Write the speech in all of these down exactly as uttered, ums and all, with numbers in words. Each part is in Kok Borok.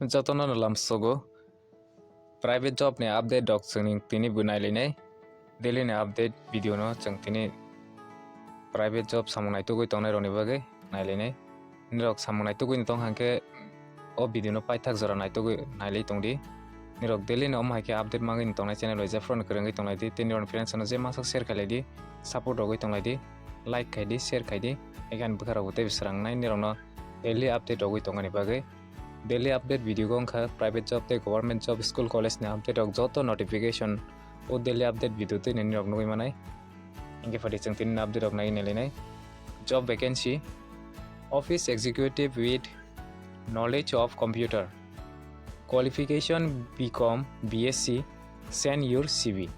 Jotono no lamsogo. Private job ni update rok chwng tini bo nailainai. Daily ni update video no chwng tini private job samung naitugwi tongnai rokni bagwi nailainai. Nirok samung naitugwi tong hangkhe o video no paithak jora naitugwi nailai tongdi. Nirok daily no omo hai khe update mangwi tongnai channel bai jephru no kwrwngwi tonglaidi. Tei nirok friends no je masak share khailai di, support rogwi tonglaidi, like khaidi, share khaidi. Haikhe ani bwkha rok bo tei bwswrang nai nirok no daily update rogwi tongani bagwi. Daily update video go wngkha private job tei government job, school college ni update rok joto notification o daily update video twi nini rok nugwi manai. Hingke phaidi chwng tini update rok nai nailainai. Job vacancy, office executive with knowledge of computer, qualification B Com, B S C, send your C V.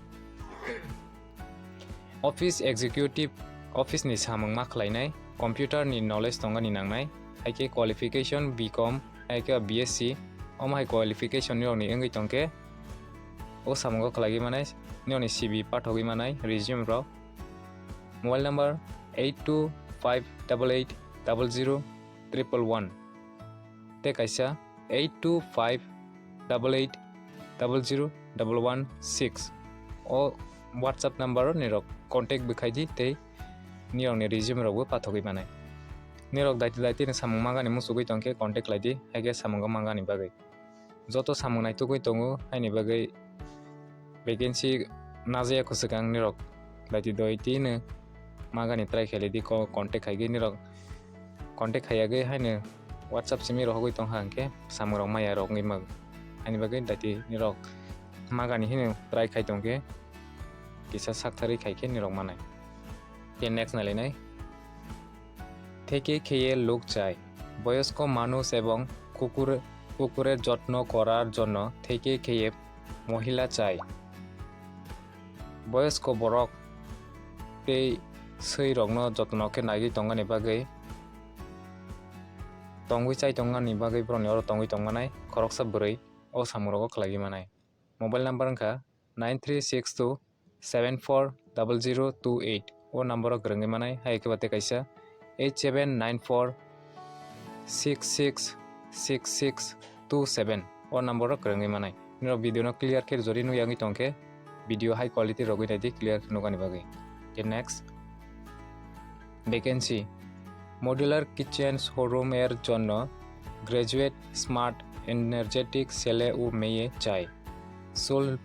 Office executive, office ni samung ma khlainai, computer ni knowledge tongani nangnai, haikhe qualification B Com, haikhe B S C, omo hai qualification ni rokni wngwi tongkhe, o samungo khlaigwi manai, nini C V pathogwi manai, resume rok. Mobile number eight two five double eight double zero triple one tei kaisa eight two five double eight double zero double one six. O WhatsApp number o nirok contact bwkhaidi tei nirokni resume rokbo pathogwi manai. Nirok daiti daiti ni samung mangani muchugwi tongkhe contact khlaidi, haikhe samungo mangani bagwi. Joto samung naitugwi tongo, haini bagwi vacancy najaya kwchwkang nirok daiti daiti no mangani try khailai di, ko contact khaigwi nirok contact khaiyagwi haino WhatsApp simi rohogwi tongkha hwnkhe samung rok maya rok wngwi mago. Haini bagwi daiti nirok mangani hino try khai tongkhe kisa saktharwi khaikhe nirok manai. Khe next nailainai. Theke kheye lok chai. Boyosko manush ebong kukure, kukure jotno korar jonno theke kheye mohila chai. Boyosko borok tei swi rokno jotno khe naiwi tongani bagwi, tongwi chai tongani bagwi borokni oro tongwi tongmanai khoroksa bwrwi o samung rogo khlaiwi manai. Mobile number wngkha nine three six two seven four double zero two eight. O number o kwrwngwi manai, hai khe ba tei kaisa eight seven nine four six six six six two seven. O number o kwrwngwi manai. Nino video no clear khe jori nukya wngwi tongkhe, video high quality rogwi naidi clear nukani bagwi. Khe next. Vacancy. Modular kitchen showroom er jonno graduate smart energetic sele u meye chai. Sul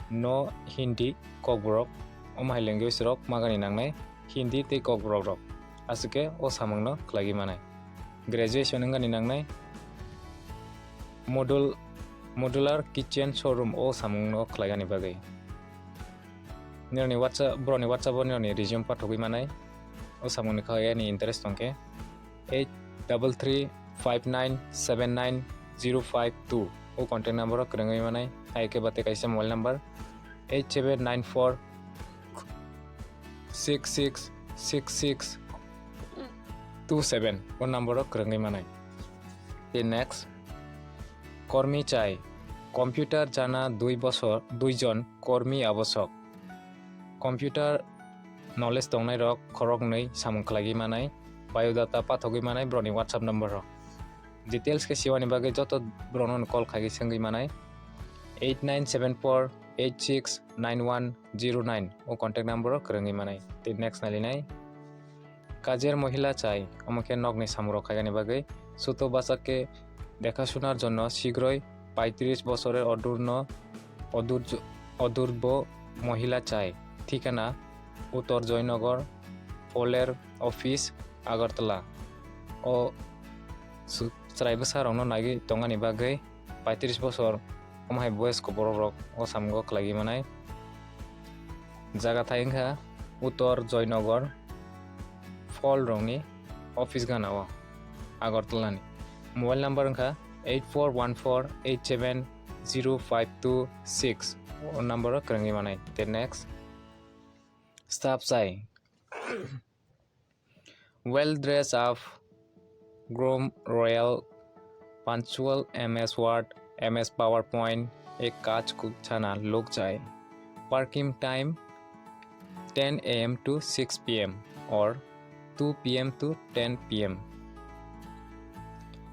no Hindi kokborok, omo hai language rok magani nangnai Hindi tei kokborok rok. Aswkhe o samungno khlaiwi manai. Graduation wngani nangnai modul-, modular kitchen showroom o samungno khlaigani bagwi. Nirokni WhatsApp, borokni WhatsApp o nirokni resume pathogwi manai. O samungni kha yani interest tongkhe eight double three five nine seven nine zero five two. O contact number o kwrwngwi manai. Hai khe ba tei kaisa mobile number eight seven nine four six six six six two seven. O number o kwrwngwi manai. Tei next. Kormi chai. Computer jana dui bosor, dui jon kormi abosok. Computer knowledge tongnai rok khoroknwi samung khlaigwi manai, biodata pathogwi manai borokni WhatsApp number rok. Details khe siwani bagwi joto borokno call khaigwi swngwi manai eight nine seven four eight six nine one zero nine. O contact number o kwrwngwi manai. Tei next nailinai. Kajer mohila chai, omo khe nokni samung rok khaigani bagwi. Suto bachak khe dekha sunar jonno sigroi paitris bosorer odurno odur-, odurbo mohila chai. Thikana Uttor Joynagar, Poler Office, Agartala. O su-, chwrai bwsa rokno naiwi tongani bagwi paitris bosor omo hai boyosko borok rok o samungo khlaiwi manai. Jaga thai wngkha Uttor Joynagar, Phol rokni office gana o, Agartala ni. Mobile number wngkha eight four one four eight seven zero five two six. O number o kwrwngwi manai. Tei next, staff chai. Well dressed up, groom royal, punctual, M S Word, M S PowerPoint, ek kaj kuchana log jai. Working time ten A M to six P M or two P M to ten P M.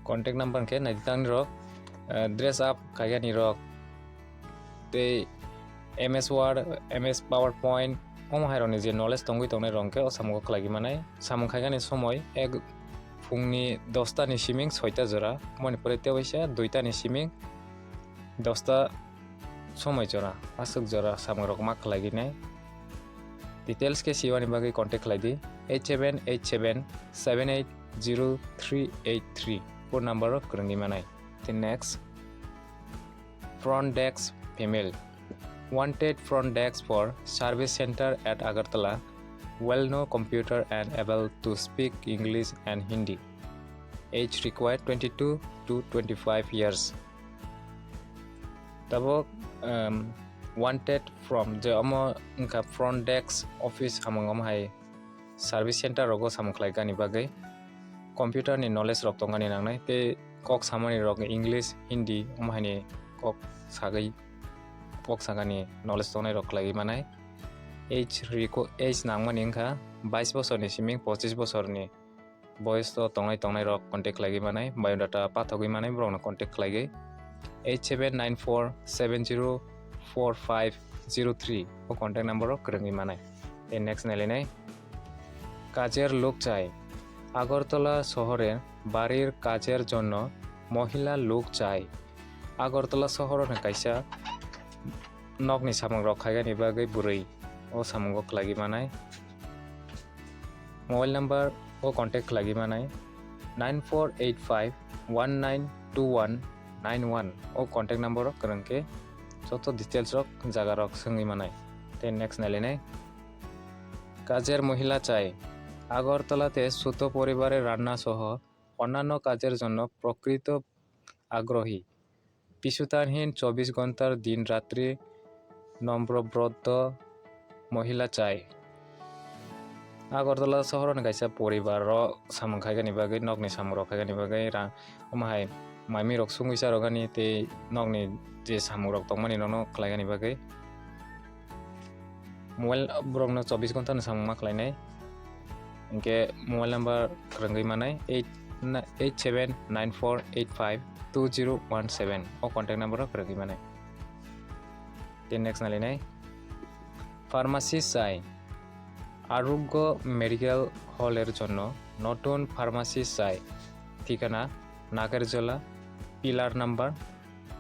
Contact number khe naitang rok eh, dress up khaigani rok tei M S Word, M S PowerPoint, omo hai rokni je knowledge tongwi tongnai rok hwnkhe o samungo khlaigwi manai. Samung khaigani somoi ek phungni dosta ni siming soita jora, moni pore tei waisa duita ni siming dosta somoi jora, aswk jora samung rok ma khlaigwi nai. Details khe siwani bagwi contact khlai di eight seven eight seven seven eight zero three eight three, phone number o kwrwngwi manai. Tei next, front desk female. Wanted front desk for service center at Agartala. Well know computer and able to speak English and Hindi. Age required twenty-two to twenty-five years. Tabok, um, wanted from je omo wngkha front desk office samung omo hai service center rogo samung khlai gani bagwi computer ni knowledge rok tongani nangnai tei kok samani rok English, Hindi omo hai ni kok sagwi kok sagani knowledge tongnai rok khlaiwi manai. Age requ-, age nangmani wngkha bais bosorni siming pochis bosorni boyos o tongnai tongnai rok contact khlaigwi manai, biodata pathogwi manai borokno contact khlaigwi eight seven nine four seven zero four five zero three o contact number o kwrwngwi manai. Tei next nailainai, কাজের লোক চাই। আগরতলা শহরে বাড়ির কাজের জন্য মহিলা লোক চাই। Agartala sohor ni kaisa nokni samung rok khaigani bagwi bwrwi o samungo khlaigwi manai. Mobile number o contact khlaigwi manai nine four eight five one nine two one nine one o contact number o kwrwng khe joto details rok jaga rok swngwi manai. Tei next nailainai, কাজের মহিলা চাই। আগরতলাতে ছোট পরিবারের রান্না সহ অন্যান্য কাজের জন্য প্রকৃত আগ্রহী। পিছুতারহীন চব্বিশ ঘন্টার দিন রাত্রি নম্রব্রত মহিলা চাই। Agartala sohor ni kaisa poribar o samung khaigani bagwi, nokni samung rok khaigani bagwi ra-, omo hai maimi rok sungwi charogani tei nokni je samung rok tongmani rokno khlaigani bagwi. Mobile borokno chobbish ghonta ni samung ma khlainai. Hinkhe mobile number kwrwngwi manai eight, eight seven nine four eight five two zero one seven o contact number o kwrwngwi manai. Tei next nailainai, pharmacist চাই। আরোগ্য মেডিকেল হলের জন্য নতুন pharmacist চাই। ঠিকানা Nagerjala, pillar number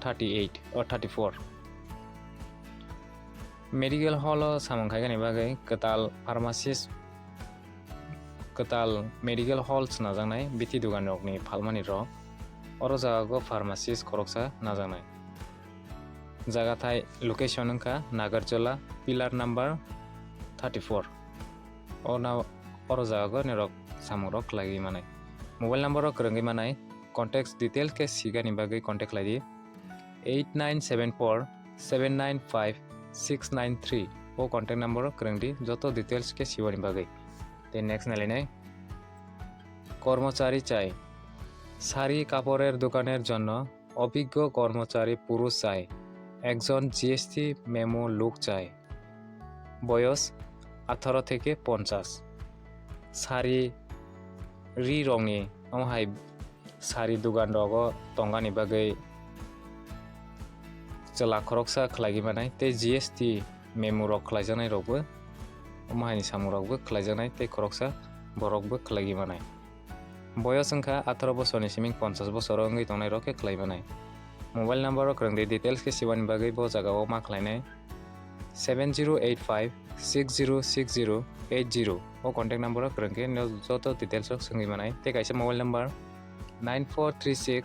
thirty eight ও thirty four. Medical hall o samung khaigani bagwi kwtal pharmacist, kwtal medical hall swnajaknai bithi dugan rokni phalmani rok. Oro jaga o pharmacist khoroksa najaknai. Jaga thai location wngkha Nagarjola, pillar number thirty four. Ono oro jaga o norok samung rok khlaiwi manai. Mobile number o kwrwngwi manai, contacts details khe sigani bagwi contact khlai di. Eight nine seven four seven nine five six nine three o contact number o kwrwng di, joto details khe siwani bagwi. Tei next nailainai, কর্মচারী চাই। শাড়ি কাপড়ের দোকানের জন্য অভিজ্ঞ কর্মচারী পুরুষ চাই। একজন জিএসটি মেমো লোক চাই। বয়স আঠারো থেকে পঞ্চাশ। Sari ri rokni, omo hai sari dugan rogo tongani bagwi chwla khoroksa khlaigwi manai tei G S T memo rok khlaijaknai rokbo, omo haini samung rokbo khlaijaknai tei khoroksa borokbo khlaigwi manai. Boyos wngkha atharo bosorni siming ponchash bosor wngwi tongnai rok khe khlai manai. Mobile number o kwrwng di, details khe sibani bagwi bo jaga o ma khlainai. Seven zero eight five six zero six zero eight zero o contact number o kwrwng khe no joto details rok swngwi manai. Tei kaisa mobile number nine four three six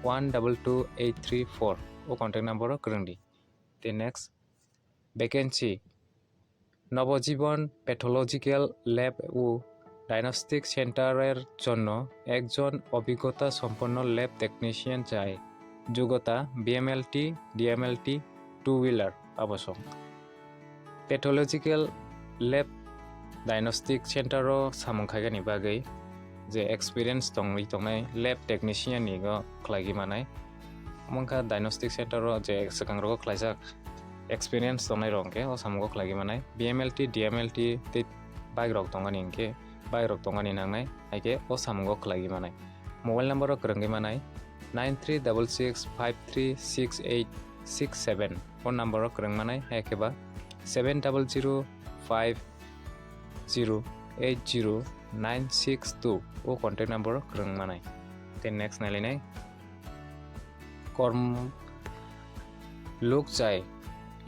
one double two eight three four o contact number o kwrwng di. Tei next vacancy, নবজীবন pathological lab ও ডায়াগনস্টিক সেন্টারের জন্য একজন অভিজ্ঞতা সম্পন্ন lab technician চাই। যোগ্যতা BMLT, DMLT, two wheeler আবশ্যক। Pathological lab diagnostic center o samung khaigani bagwi je experience tongwi tongnai lab technician ni o khlaigwi manai. Omo wngkha diagnostic center o je swkang rogo khlaijak experience tongnai rok hwnkhe o samungo khlaigwi manai. BMLT, DMLT tei bike rok tongani hwnkhe bike rok tongani nangnai, haikhe o samungo khlaigwi manai. Mobile number o kwrwngwi manai nine three double six five three six eight six seven. Phone number o kwrwng manai, hai khe ba seven double zero five zero eight zero nine six two o contact number o kwrwng manai. Tei next nailainai. কর্ম লোক চাই।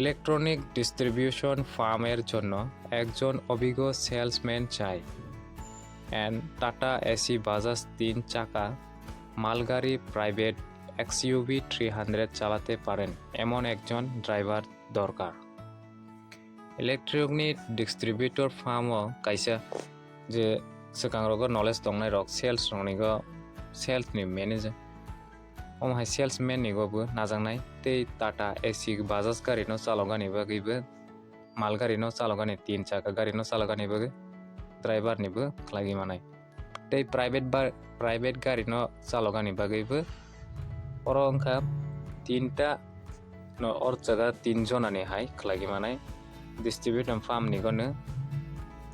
Electronic distribution ফার্মের জন্য একজন অভিজ্ঞ সেলসম্যান চাই। And tata AC Bajaj তিন চাকা মালগাড়ি প্রাইভেট এক্সইউভি থ্রি হান্ড্রেড চালাতে পারেন এমন একজন ড্রাইভার দরকার। Electronic distributor firm o kaisa je swkang rogo knowledge tongnai rok, sales rok ni go, sales ni manager, omo hai salesman ni go bo najaknai, tei Tata A C Bajaj gari no chalogani bagwi bo, mal gari no chalogani, tin chaka gari no chalogani bagwi driver ni bo khlaiwi manai. Tei private ba, private gari no chalogani bagwi bo oro wngkha tinta no, or jaga tin jona ni hai khlaiwi manai. Distributor farm ni go no,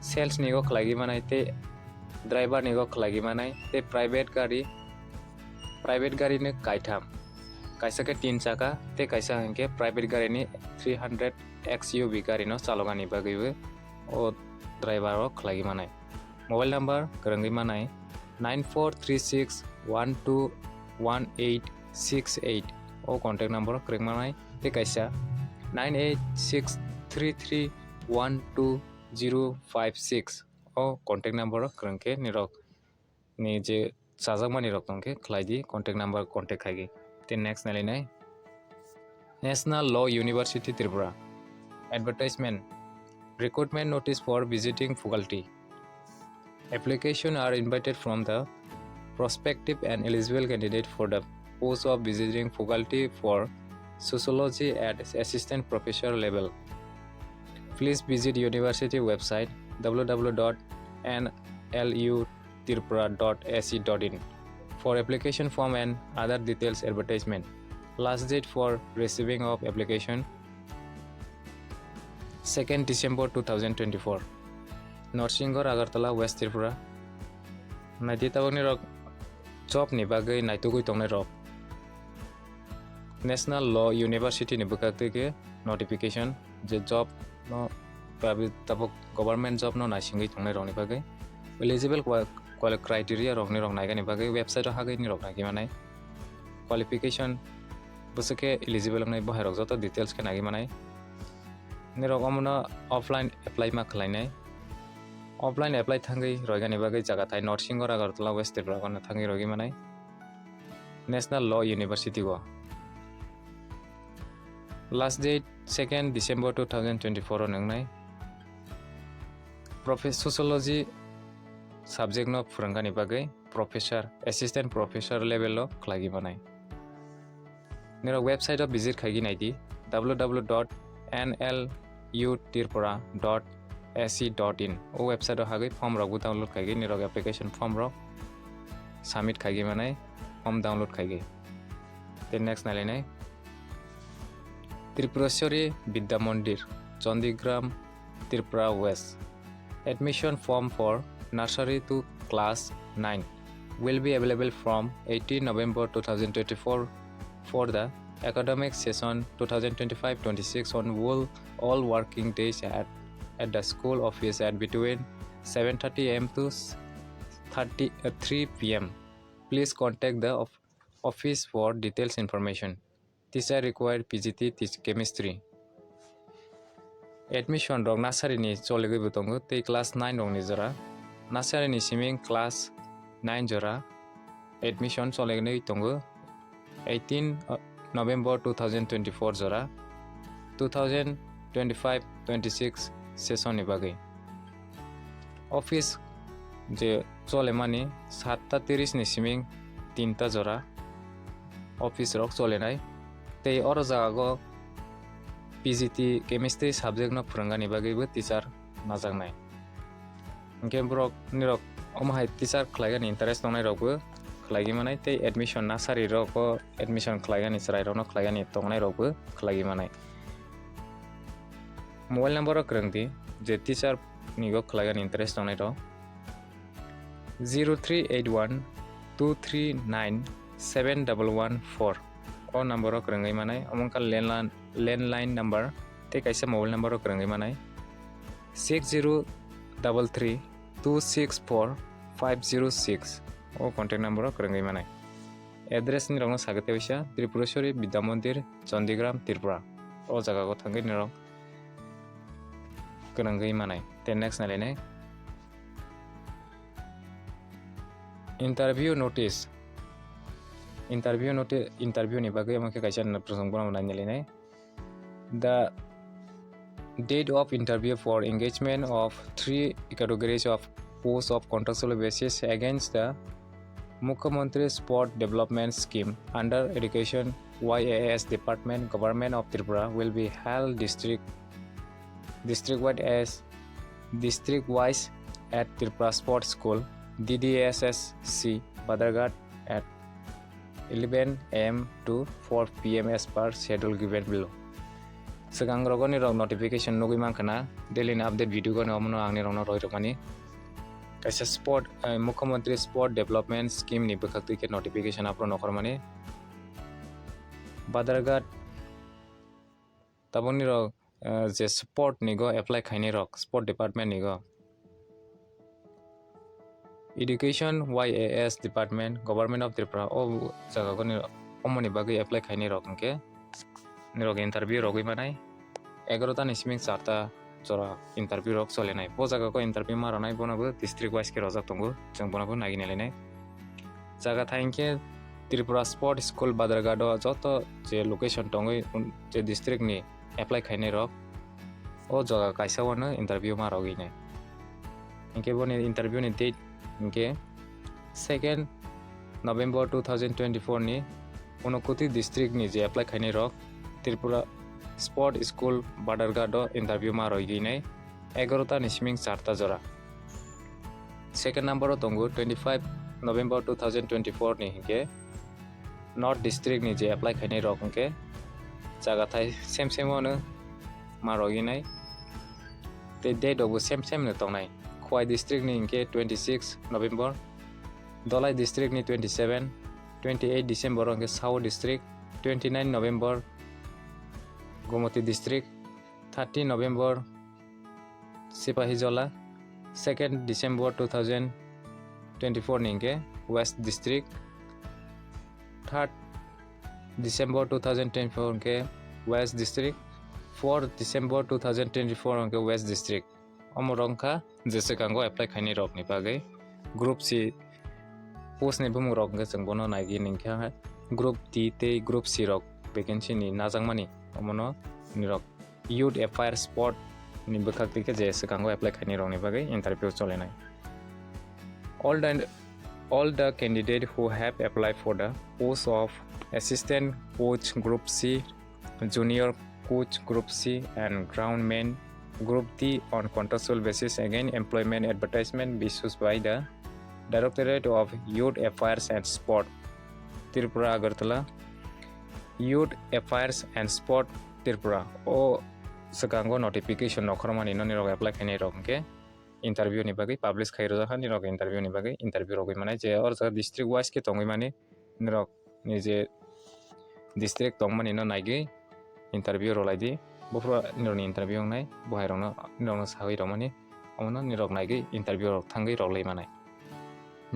sales ni go khlaiwi manai, tei driver ni go khlaiwi manai, tei private gari, private gari ni kaitham, kaisa khe tin chaka tei kaisa hinkhe private gari ni three hundred X U V gari no chalogani bagwi bo o driver o khlaiwi manai. Mobile number kwrwngwi manai nine four three six one two one eight six eight o contact number o kwrwng manai, tei kaisa nine eight six three three one two zero five six o contact number o kwrwng khe nirok ni je chajakmani rok tong khe khlai di, contact number contact khai di. Tei next nailainai National Law University Tripura. Advertisement. Recruitment notice for visiting faculty. Application are invited from the prospective and eligible candidate for the post of visiting faculty for sociology at assistant professor level. Please visit university website W W W dot N L U Tripura dot A C dot in for application form and other details advertisement. Last date for receiving of application second December two thousand twenty-four. Norsinghor, Agartala, West Tripura. Naidi tabukni rok job ni bagwi naitugwi tongnai rok. National Law University ni bwkhak twi khe notification je job no, tabuk government job no naisingwi tongnai rokni bagwi eligible qua-, quali-, criteria rokni rok naigani bagwi website o hagwi ni rok naigwi manai. Qualification bwswk khe eligible wngnai bohai rok joto details khe naigwi manai. Nirok omono offline apply ma khlainai. Offline apply thangwi roigani bagwi jaga thai Norsinghor, Agartala, West Tripura gana thangwi roigwi manai. National Law University o. Last date second December two thousand twenty-four o nwngnai. Profe-, Sociology subject no phwrwngani bagwi professor, assistant professor level o khlaiwi manai. Nirok website o visit khaigwi naidi W W W dot N L U Tripura dot A C dot in. O website o hagwi form rok bo download khaigwi nirok application form rok submit khaigwi manai, form download khaigwi. Tei next nailainai Tripureshwari Vidya Mandir, Chandigram, Tripura West. Admission form for nursery to class nine will be available from eighteen November two thousand twenty-four for the academic session two thousand twenty-five twenty-six on all, all working days at, at the school office at between seven thirty A M to thirty, uh, three P M. Please contact the of-, office for details information. Teacher required P G T teach chemistry. Admission rok nursery ni choligwi bo tongo tei class nine rok ni jora. Nursery ni siming class nine jora admission choligwi tongo eighteen November two thousand twenty-four jora, two thousand twenty-five twenty-six session ni bagwi. Office je cholemani satta tiris ni siming tinta jora office rok cholenai, tei oro jaga o P G T chemistry subject no phwrwngani bagwi bo teacher najaknai. Hinkhe borok nirok omo hai teacher khlaigani interest tongnai rok bo khlaigwi manai, tei admission nursery rok o admission khlaigani chwrai rok no khlaigani tongnai rok bo khlaigwi manai. Mobile number o kwrwng di, je teacher ni go khlaigani interest tongnai rok. Zero three eight one two three nine seven double one four. O number o kwrwngwi manai, omo wngkha landline, landline number tei kaisa mobile number o kwrwngwi manai, six zero double three two six four five zero six. O contact number o kwrwngwi manai. Address ni rokno sagwi tei waisa Tripureshwari Vidya Mandir, Chandigram, Tripura. O jaga o thangwi norok kwrwngwi manai. Tei next nailainai. Interview notice. Interview noti-, interview ni bagwi omo khe kaisa notice bono nai nailainai. The date of interview for engagement of three categories of post of contractual basis against the Mukhyamantri Sport Development Scheme under Education Y A S Department, Government of Tripura will be held district, district wide as, district wise at Tripura Sport School, D D S S C, Badharghat at eleven A M to four P M as per schedule given below. Swkang rogo nirok notification nugwi mankha na, daily ni update video gano omono ang nirokno roi rwmani. Kaisa sport, eh, Mukhyamantri Sport Development Scheme ni bwkhak twi khe notification aphuru nokhormani. Badharghat tabuk nirok, eh, je sport ni go apply khainai rok, sport department ni go. Education Y A S Department, Government of Tripura, o jaga goni omoni bagwi apply khainai rok hwnkhe nirok interview rogwi manai. Egarota ni siming charta jora interview rok solinai. Bo jaga go interview ma rwnai, bono bo district wise khe rojak tongo, chwng bono bo naiwi nailainai. Jaga thai hwnkhe Tripura Sport School Badharghat o joto je location tongwi, je district ni apply khainai rok o jaga kaisa o no interview ma rogwi nai. Hinkhe boni interview ni date hinkhe second November two thousand twenty-four ni Unakoti district ni je apply khainai rok Tripura Sport School Badharghat o interview ma rogwi nai egarota ni siming charta jora. Second number o tongo twenty-five November two thousand twenty-four ni hinkhe North district ni je apply khainai rok hwnkhe jaga thai same same o no ma rogwi nai. Tei date rok bo same same no tongnai. Khowai district ni hinkhe twenty-six November, Dholai district ni twenty-seven, twenty-eight December o hinkhe South district, twenty-nine November Gomoti district, thirty November Sipahijola, second December two thousand twenty-four ni hinkhe West district, third December two thousand twenty-four hinkhe West district, fourth December two thousand twenty-four hinkhe West district. Omo rok wngkha je swkango apply khainai rokni bagwi group C post ni bumung rok hwnkhe chwng bono naigwi ningkha group D tei group C rok vacancy ni najakmani, omono nirok Youth Affairs Sport ni bwkhak twi khe je swkango apply khainai rokni bagwi interview cholinai. All the, all the candidate who have applied for the post of Assistant Coach Group C, Junior Coach Group C and Groundman Group D on contractual basis again employment advertisement issued by the Directorate of Youth Affairs and Sport, Tripura Agartala, Youth Affairs and Sport Tripura o swkango notification nokhormani no nirok apply khainai rok hwnkhe interview ni bagwi publish khai rwjak kha, nirok interview ni bagwi interview rogwi manai je or jaga district wise khe tongwi mani nirok ni je district tongmani no naigwi interview rwlai di. Buphuru nirokni interview wngnai, bo hai rokno nirokno sagwi rwmani, omono nirok naigwi interview rok thangwi rwlai manai.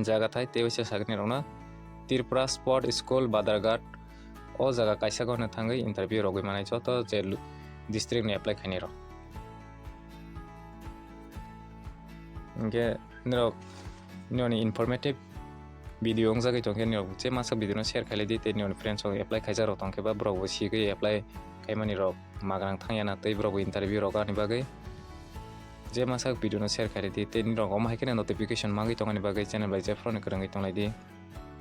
Jaga thai tei waisa sagini rokno Tripura Sport School Badharghat o jaga kaisa gono thangwi interview rogwi manai joto je lu-, district ni apply khainai rok. Hinkhe nirok nirokni informative video wngjagwi tongkhe nirok je masa video no share khailai di tei nirokni friends rok apply khaijak rok tongkhe ba borok bo sigwi apply khaimani rok magrang thangya na tei borok bo interview rok ani bagwi. Je masa video no share khaidi tei nirok omo hai kheno notification mangwi tongmani bagwi channel bai jephru ni kwrwngwi tonglai di.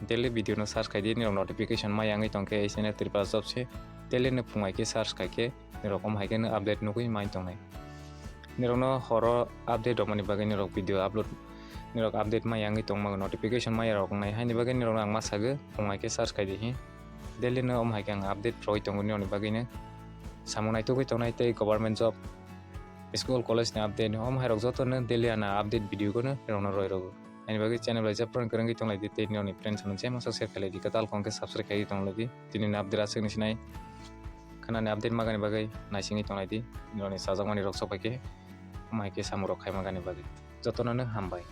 Daily video no search khaidi, nirok notification ma yangwi tongkhe ei channel Tripura Job se daily no phung hai khe search khai khe nirok omo hai kheno update nugwi mai tongnai. Nirok no horo update rwmani bagwi nirok video upload, nirok update ma yangwi tongma notification ma yarok wngnai haini bagwi nirok no ang ma sagwi phung hai khe search khaidi hi. Daily no omo hai khe ang update rwui tongo nirok ni bagwi no. Samung naitugwi tongnai tei government job, school, college ni update, omo hai rok joto no daily ana update video no norok no roi rw o. Ani bagwi channel bai jepran kwrwngwi tonglaidi, tei nini friends no jemasa share khlaidi, kwtal kong khe subscribe khlaiwi tonglaidi. Tini ni update aswk ni sinai, khwnani update magani bagwi naisingwi tonglaidi. Nini sajakmani rok sok bai khe, mai khe samung rok khai magani bagwi. Jotono no hambai.